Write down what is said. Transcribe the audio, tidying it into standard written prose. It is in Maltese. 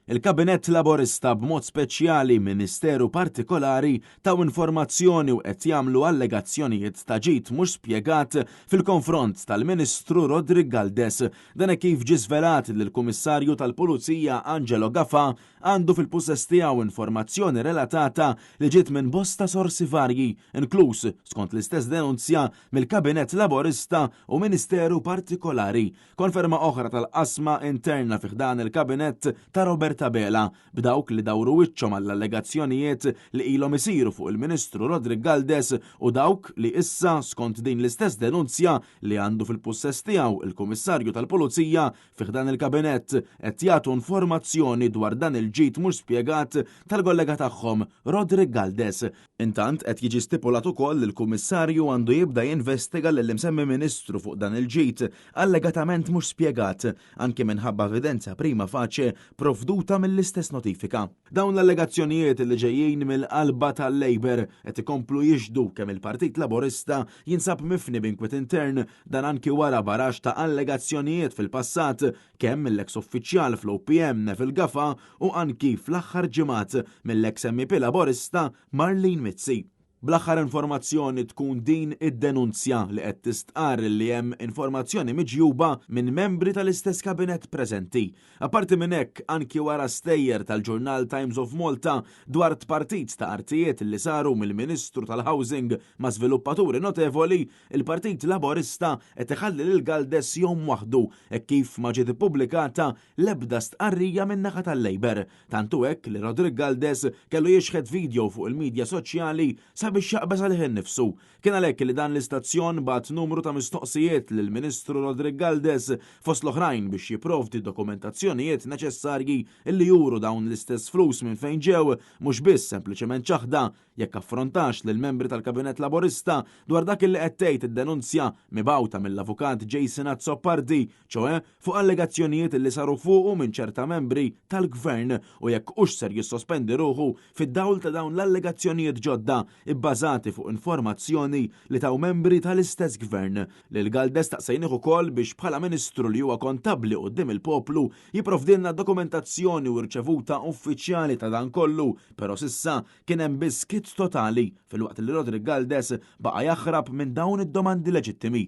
Il-Kabinett Laburista, b'mod speċjali Ministeru partikolari, taw informazzjoni u qed jagħmlu allegazzjonijiet ta' ġid mhux spjegat fil-konfront tal-Ministru Roderick Galdes. Dan hekk kif ġie żvelat li l-Kummissarju tal-Pulizija Angelo Gafà għandu fil-pussess tiegħu informazzjoni relatata li ġiet minn bosta sorsi varji, inkluż, skont l-istess denunzja, mill-Kabinett Laburista u Ministeru partikolari. Konferma oħra tal-qasma interna fi ħdan il-Kabinett ta' Robert Abela, b'dawk li dawru wiċċhom għall-allegazzjonijiet li ilhom isiru fuq il-Ministru Roderick Galdes u dawk li issa, skont din l-istess denunzja li għandu fil-pussess tiegħu il-Kummissarju tal-Pulizija fi ħdan il-Kabinett, qed jagħtu informazzjoni dwar dan il-ġid mhux spjegat tal-kollega tagħhom Roderick Galdes. Intant qed jiġi stipulat ukoll li l-Kummissarju għandu jibda jinvestiga lill-imsemmi Ministru fuq dan il-ġid allegatament mhux spjegat, anki minħabba evidenza prima facie provduta mill-istess notifika. Dawn l-allegazzjonijiet li ġejjin mill-qalba tal-Labour qed ikomplu jixhdu kemm il-Partit Laburista jinsab mifni b'inkwiet intern, dan anki wara baraxx ta' allegazzjonijiet fil-passat kemm mill-eks uffiċjal fl-OPM Neville Gafà u anki fl-aħħar ġimgħat mill-eks MEP Laburista Marlene Mizzi. Bl-aħħar informazzjoni tkun din id-denunzja li qed tistqarr li hemm informazzjoni miġjuba minn membri tal-istess kabinett preżenti. Apparti minn hekk, anki wara stejjer tal-ġurnal Times of Malta dwar tpartit ta' artijiet li saru mill-Ministru tal-Housing ma' żviluppaturi notevoli, il-Partit Laburista qed iħalli lil Galdes jgħum waħdu hekk kif ma ġiet ippubblikata l-ebda stqarrija min-naħa tal-Labour. Tant hu hekk li Roderick Galdes kellu jixħet video fuq il-midja soċjali sabiex jaqbeż għalih innifsu. Kien għalhekk li dan l-istazzjon bagħat numru ta' mistoqsijiet lill-Ministru Roderick Galdes, fost l-oħrajn biex jipprovdi dokumentazzjonijiet neċessarji li juru dawn l-istess flus minn fejn ġew, mhux biss sempliċement ċaħda jekk affrontax lill-membri tal-Kabinett Laburista dwar dak li qed tgħid id-denunzja mibgħuta mill-Avukat Jason Azzopardi, ċoe fuq allegazzjonijiet li saru fuqu minn ċerta membri tal-Gvern u jekk hux ser jissospendi ruħu fid-dawl ta' dawn l-allegazzjonijiet ġodda ibbażati fuq informazzjoni li taw membri tal-istess Gvern. Lil Galdes staqsejnih ukoll biex bħala Ministru li huwa kontabbli quddiem il-poplu jipprovdilna dokumentazzjoni u rċevuta uffiċjali ta' dan kollu, però s'issa Kien hemm biss skiet totali filwaqt li Roderick Galdes baqa' jaħrab minn dawn id-domandi leġittimi.